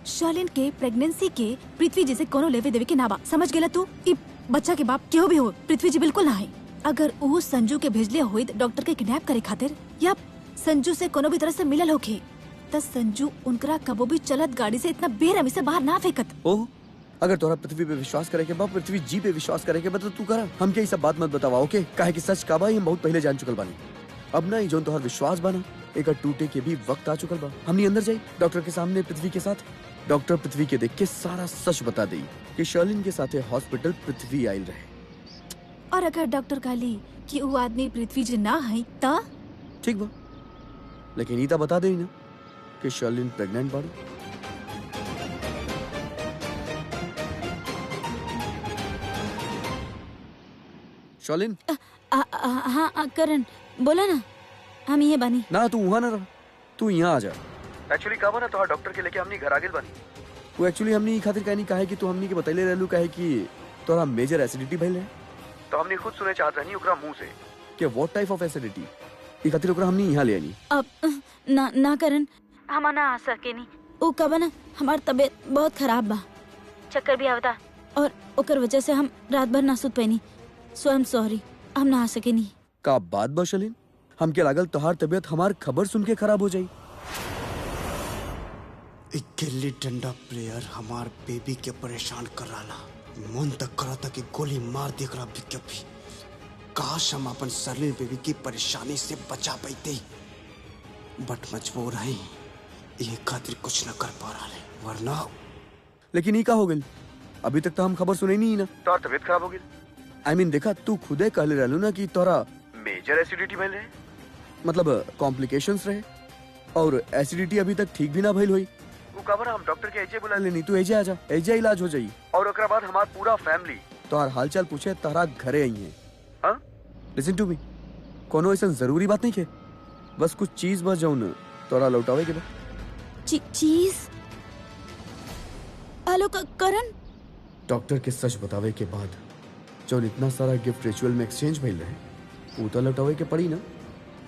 शर्लिन के प्रेगनेंसी के पृथ्वी जी से कोनो लेवे देवे के ना बा, समझ गेला तू? ई बच्चा के बाप केहू भी हो पृथ्वी जी बिल्कुल ना है। अगर वो संजू के भेजले होई डॉक्टर के किडनैप करे खातिर या संजू से कोनो भी तरह से मिलल होखे त संजू उनकरा कबो भी चलत गाड़ी से इतना बेरहमी से बाहर ना फेंकत। ओह, अगर तोरा पृथ्वी पे विश्वास करे के बा, पृथ्वी जी पे विश्वास करे के बा तो तू करा, हमके ई सब बात मत बतावा। ओके? काहे कि सच का बा हम बहुत पहले जान चुकल बानी। अब ना जोन तोहर विश्वास बना एक टूटे के भी वक्त आ चुकल बा। हमनी अंदर जाई डॉक्टर के सामने पृथ्वी के साथ, डॉक्टर पृथ्वी के देख के सारा सच बता देई कि शर्लिन के साथे हॉस्पिटल पृथ्वी आइल रहे। और अगर डॉक्टर कहली कि वो आदमी पृथ्वी जी ना है त ठीक बा, लेकिन ई त बता देई ना कि शर्लिन प्रेग्नेंट बाड़ी। शर्लिन। हाँ करण बोला ना, हम ये बानी ना। तू वहाँ ना रह, तू यहाँ आ जा। एक्चुअली का बना तोहार डॉक्टर के लेके हमनी घर आ गेल बानी। वो एक्चुअली हमनी खातिर कहनी काहे कि तू हमनी के बतैले रहलू काहे कि तोरा मेजर एसिडिटी भइल है, तो हमनी खुद सुने चाहत रहनी ओकरा मुंह से कि what type of acidity, ई खातिर ओकरा हमनी यहाँ ले आनी। अब ना ना करण हम ना आ सकेनी। ओ का बना हमार तबीयत बहुत खराब बा, चक्कर भी आवता और ओकर वजह से हम रात भर ना सुत पैनी। सो I am sorry, हम ना आ सकेनी। का बात बा शर्लिन, हमके लागल तोहार तबीयत हमार खबर सुन के खराब हो जाई। एक गिल्ली डंडा प्लेयर हमार बेबी के परेशान कर रहा, मन तक करा था कि गोली मार दे करा भी कभी। काश हम अपन शर्लिन बेबी की परेशानी से बचा पाते, बट मजबूर है ये खातिर कुछ न कर पा रहा है वरना। लेकिन ई का हो गइल, अभी तक तो हम खबर सुने नहीं ना। तोहार तबीयत खराब हो गइल? I mean देखा तू खुदे कहले रहलू ना कि तोरा मेजर एसिडिटी भइल रहे, मतलब कॉम्प्लिकेशंस रहे और एसिडिटी अभी तक ठीक भी ना भइल होई। उ का हम डॉक्टर के एजे बुला लेनी, तू एजे आ जा, एजे इलाज हो जाई और ओकरा बाद हमार पूरा फैमिली तोहार हालचाल पूछे तोहरा घरे आई है। हां लिसन टू मी, कोनो ऐसा जरूरी बात नहीं है, बस कुछ चीज बस जौन तोरा लौटावे के बा। चीज? हेलो करण। डॉक्टर के सच बतावे के बाद जौन इतना सारा गिफ्ट रिचुअल में एक्सचेंज भइल रहे उ तो लौटावे के पड़ी ना।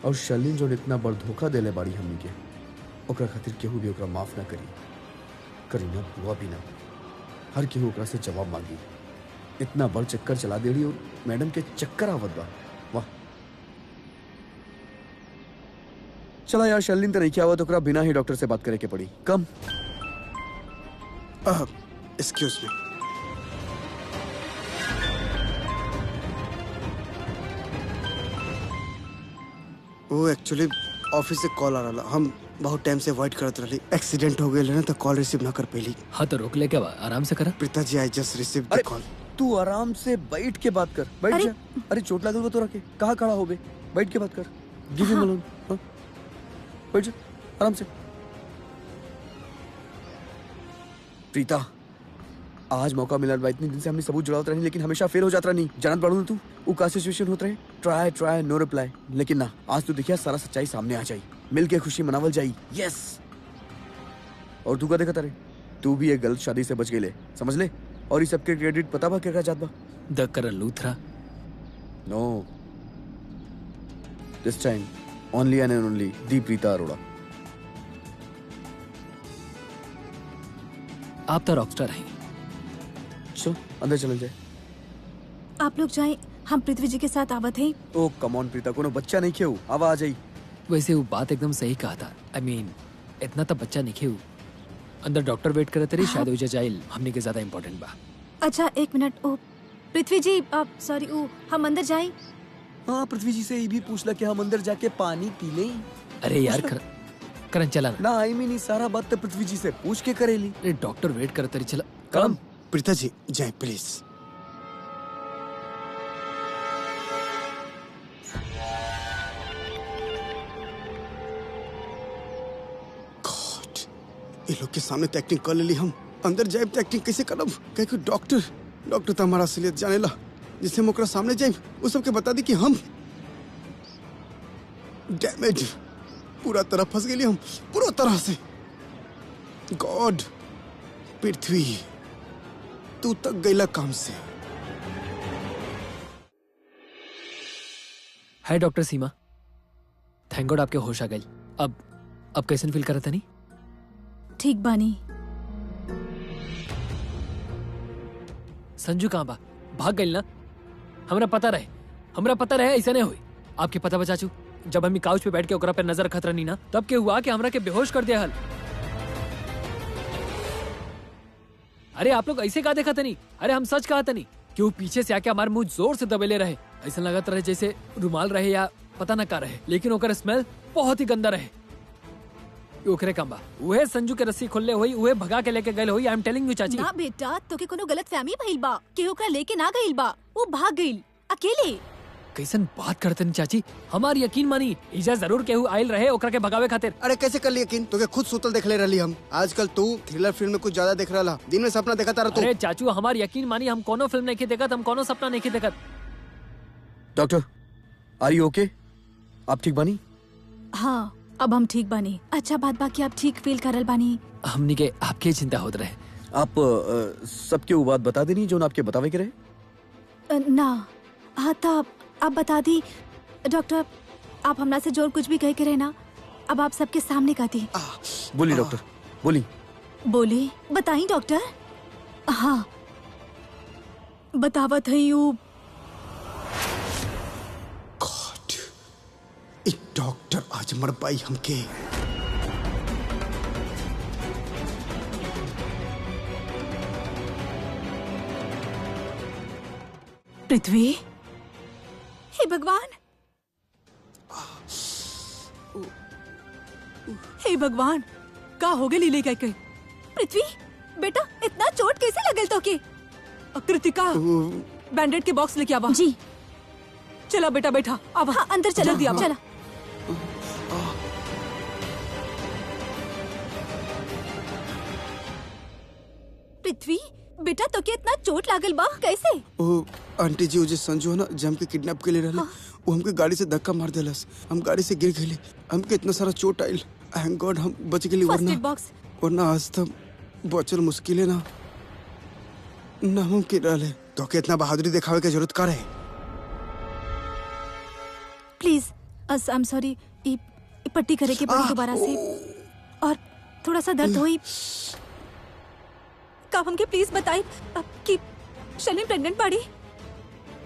और शर्लिन जौन इतना बड़ धोखा देले बाड़ी हमनी के, ओकरा खातिर केहू भी ओकरा माफ ना करी, करी ना बुआ भी ना, हर केहू ओकरा से जवाब मांगी। इतना बड़ चक्कर चला देड़ी और मैडम के चक्कर आवत बा। वाह चला यार, शर्लिन तो नहीं आवत, ओकरा बिना ही डॉक्टर से बात करे के पड़ी। कम एक्सक्यूज मी। वो एक्चुअली ऑफिस से कॉल आ रहा, हम बहुत टाइम से अवॉइड करत रही, एक्सीडेंट हो गया ना तो कॉल रिसीव ना कर पैली। हाँ तो रोक ले क्या, आराम से करा। Preeta ji I just receive the call. तू आराम से बैठ के बात कर, बैठ जा। अरे चोट लागल बा तोरा के, कहाँ खड़ा होबे, बैठ के बात कर। गिव हिम अलोन। हां बैठ जा आराम से। प्रीता आज मौका मिला बा, इतने दिन से हमने सबूत जुड़ावत रही लेकिन हमेशा फेल हो जात रही। जानत बाड़ू ना तू उ का सिचुएशन होत रहे, ट्राई ट्राई नो रिप्लाई। लेकिन ना आज तू देखिया सारा सच्चाई सामने आ जाई, मिल के खुशी मनावल जाई। यस। और तू का देखत रे, तू भी एक गलत शादी से बच गई ले, समझ ले। और ये सबके क्रेडिट पता बा केकरा जात बा? The Karan Luthra. No, this time only and only the Preeta Arora. आप तो रॉकस्टार हैं। चलो अंदर चले जाए। आप लोग जाएं, हम पृथ्वी जी के साथ आवत हैं। ओ कम ऑन प्रीता, कोनो बच्चा नहीं खेऊ, आवा आ जाई। वैसे वो बात एकदम सही कहा था। I mean, इतना तो बच्चा नहीं खेऊ। अंदर डॉक्टर वेट करते रही, शायद हो जाए हमने के ज्यादा इम्पोर्टेंट बा। अच्छा एक मिनट, ओ पृथ्वी जी आप सॉरी, ओ हम अंदर जाएं? हाँ पृथ्वी जी से ये भी पूछ ला कि हम अंदर जाके पानी पी लें। अरे यार करण चला ना। I mean सारा बात तो पृथ्वी जी से पूछ के करेली। अरे डॉक्टर वेट करते रही, चला। कम प्रीता जी जाए प्लीज। ये लोग के सामने तो एक्टिंग कर ली, हम अंदर जाए तो एक्टिंग कैसे करब? कहे डॉक्टर, डॉक्टर तो हमारा असलियत जाने ला, जिससे हम ओकरा सामने जाए वो सबके बता दी कि हम डैमेज पूरा तरह फंस गए हम, पूरा तरह से। गॉड पृथ्वी तू तक गईला काम से। Hi doctor Seema, thank God आपके होश आ गई। अब कैसे फील करता नहीं? ठीक बानी। संजू कहाँ बा? भाग गई ना? हमरा पता रहे, हमरा पता रहे ऐसा नहीं हुई। आपके पता बा चाचू, जब हम काउच पे बैठ के ओकरा पे नजर रखत रहनी ना, तब के हुआ कि हमरा के बेहोश कर दिया हल। अरे आप लोग ऐसे का देखा नहीं? अरे हम सच कहा नहीं कि वो पीछे से आके हमारे मुंह जोर से दबेले रहे, ऐसा लगता रहे जैसे रुमाल रहे या पता ना का रहे, लेकिन ओकर स्मेल बहुत ही गंदा रहे। ओकरे काम बा, उहे संजू के रस्सी खोलले होई, उहे भगा के लेके गए होई। I am telling you चाची। ना बेटा, तोके कोनो गलतफहमी भइल बा, के ओकरा लेके ना गइल बा, वो भाग गइल अकेले। कैसन बात करते चाची, हमार यकीन मानी इजा जरूर केहू आइल रहे ओकरा के भगावे खातिर। अरे कैसे कर ली यकीन? तोके खुद सुतल देख ले रहली हम। आजकल तू थ्रिलर फिल्म में कुछ ज्यादा देख रहा, दिन में सपना देखा तारा तू। अरे चाचू हमार यकीन मानी, हम कोनो फिल्म नहीं देखत, हम कोनो सपना नहीं देखत। Doctor are you okay? आप ठीक बानी? हाँ अब हम ठीक बानी। अच्छा बात बाकी आप ठीक फील करल बानी? हमनी के आपके चिंता होत रहे। आप सबके वो बात बता देनी जो आपके बतावे के रहे? ना हाँ तब आप बता दी डॉक्टर, आप हमरा से जोर कुछ भी कह के रहे ना, अब आप सबके सामने कहती। बोली डॉक्टर, बोली बोली बताई डॉक्टर। हाँ बतावत है you. Doctor आज मर पाई हमके। पृथ्वी, हे भगवान, हे भगवान, का हो गए लीले कह के? पृथ्वी बेटा इतना चोट कैसे लगल तो के? कृतिका बैंडेड के बॉक्स लेके आवा। जी चला बेटा बैठा, आवा। हाँ, अंदर चला, जल्दी आवा। चला। पृथ्वी बेटा तो के इतना चोट लागल बा कैसे? ओ आंटी जी, वो जो संजू है ना, जे हमके किडनैप के ले रहले, वो हमके गाड़ी से धक्का मार देलस, हम गाड़ी से गिर गए, हमके इतना सारा चोट आइल। Thank God हम बच गेली, वरना वरना आज तक बचल मुश्किल है ना। नामुमकिन रहले तो के इतना बहादुरी दिखावे के जरूरत का रहे? प्लीज I am sorry, ई पट्टी करे के पड़ी दोबारा से, और थोड़ा सा दर्द होई। का हमके प्लीज बताई कि शलिन प्रेग्नेंट बाड़ी?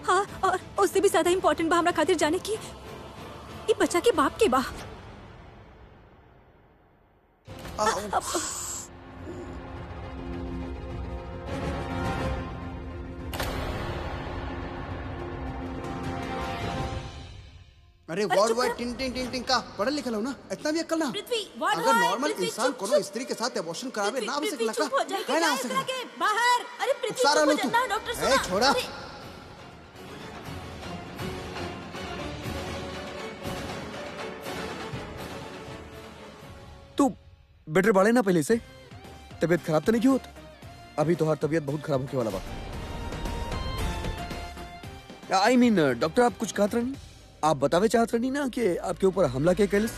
हाँ, और उससे भी ज्यादा इम्पोर्टेंट बा हमरा खातिर जाने की ई बच्चा के बाप के बा। अरे ward boy tin tin tin tin का पढ़ल लिखल हो ना, इतना भी अक्कल ना। वार्ड अगर नॉर्मल इंसान कोनो स्त्री के साथ अबॉर्शन करावे ना हो सकला का काहे ना हो सकला बाहर। अरे पृथ्वी सारा लोग तू डॉक्टर ए छोड़ा। तू बेटर बाड़े ना पहले से, तबीयत खराब तो नहीं की होत? अभी तो हर तबीयत बहुत खराब होके वाला बा। I mean doctor आप कुछ कहत रही, आप बतावे चाहत रही ना कि आपके ऊपर हमला के कैलिस,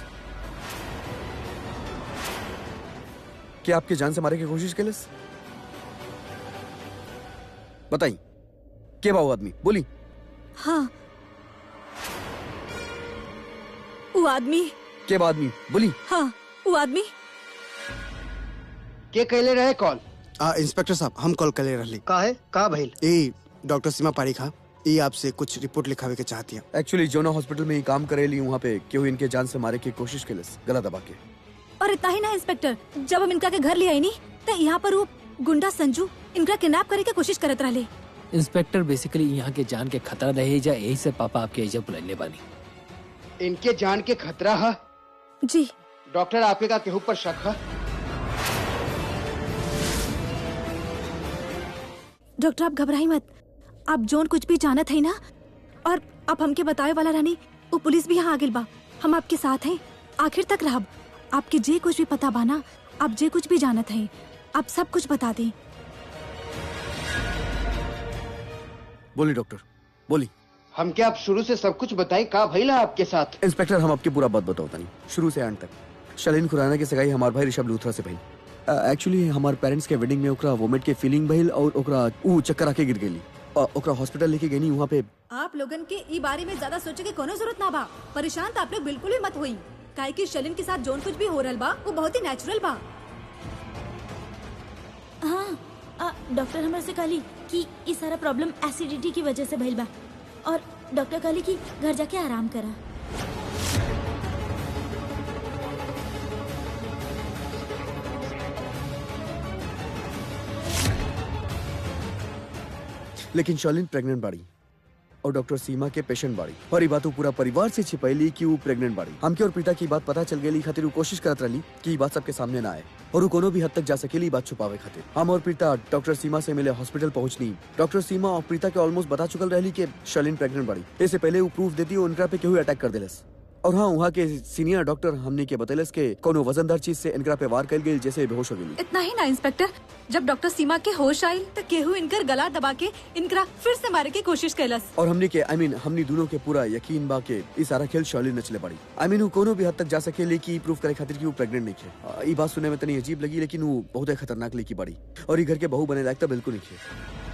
कि आपके जान से मारे की कोशिश कैलस? बताई के बा वो आदमी? बोली। हाँ वो आदमी। के बा आदमी? बोली। हाँ वो आदमी। के कैले रहे कॉल? इंस्पेक्टर साहब हम कॉल कैले रहली। काहे का भइल? ए डॉक्टर सीमा पारीख ये आपसे कुछ रिपोर्ट लिखावे के चाहती है। एक्चुअली जोना हॉस्पिटल में ही काम करेली, वहाँ पे केहू इनके जान से मारे की कोशिश कैलस गला दबा के। और इतना ही ना इंस्पेक्टर, जब हम इनका के घर ले आई नी तो यहाँ पर वो गुंडा संजू इनका किडनैप करे के कोशिश करत रहले। इंस्पेक्टर बेसिकली यहाँ के जान के खतरा रहे जा, यही से पापा आपके एजा बुलाने बानी। इनके जान के खतरा है? जी। डॉक्टर आपके का केहू पर शक है? डॉक्टर आप घबराई मत, आप जोन कुछ भी जानत है ना और आप हमके बताए वाला रानी, वो पुलिस भी यहाँ आ गिल बा, हम आपके साथ हैं आखिर तक रहब। आपके जे कुछ भी पता बाना, आप जे कुछ भी जानत हैं, आप सब कुछ बता दें। बोली डॉक्टर बोली। हमके आप शुरू से सब कुछ बताएं, का भइला आपके साथ? इंस्पेक्टर हम आपके पूरा बात बताओ नहीं, शुरू से अंत तक। शलीन खुराना की सगाई हमारे भाई ऋषभ लूथरा से भइल। एक्चुअली हमारे पेरेंट्स के वेडिंग में ओकरा वोमिट के फीलिंग भइल और ओकरा ऊ चक्कर आके गिर गेली। ओकरा हॉस्पिटल लेके गई। वहाँ पे आप लोगन के ई बारे में ज्यादा सोचे के कोनो जरूरत ना बा। परेशान तो आप लोग बिल्कुल भी मत होई, काहे कि शलिन के साथ जोन कुछ भी हो रहल बा वो बहुत ही नेचुरल बा। हाँ डॉक्टर हमरा से कहली कि ई सारा प्रॉब्लम एसिडिटी की वजह से भइल बा और डॉक्टर कहली कि घर जाके आराम करा। लेकिन शर्लिन प्रेग्नेंट बाड़ी और डॉक्टर सीमा के पेशेंट बाड़ी और ये बात वो पूरा परिवार से छिपैली कि वो प्रेग्नेंट बाड़ी। हमके और पिता की बात पता चल गई खातिर वो कोशिश करत रही कि बात सबके सामने ना आए और वो कोनो भी हद तक जा सकेली बात छुपावे खातिर। हम और प्रीता डॉक्टर सीमा से मिले हॉस्पिटल पहुंचनी। डॉक्टर सीमा और प्रीता के ऑलमोस्ट बता चुकल रही कि शर्लिन प्रेग्नेंट बाड़ी। इससे पहले वो प्रूफ देती उनका पे केहू अटैक कर दिलस। और हाँ वहाँ के सीनियर डॉक्टर हमने के बतैलस के कोनो वजनदार चीज से इनकरा पे वार कइल गेल जैसे बेहोश हो गेली। इतना ही ना इंस्पेक्टर, जब डॉक्टर सीमा के होश आइल त केहू इनकर गला दबा के इनकरा फिर से मारे के कोशिश कैलस। और हमने के हमनी दोनों के पूरा यकीन बा के ई सारा खेल शर्लिन नचले पड़ी। वो कोनो भी हद तक जा सकेली कि प्रूफ करे खातिर कि वो प्रेग्नेंट नहीं है। ई बात सुने में तनी अजीब लगी लेकिन वो बहुत खतरनाक लेकी बाड़ी और ई घर के बहू बने लायक तो बिल्कुल नहीं है।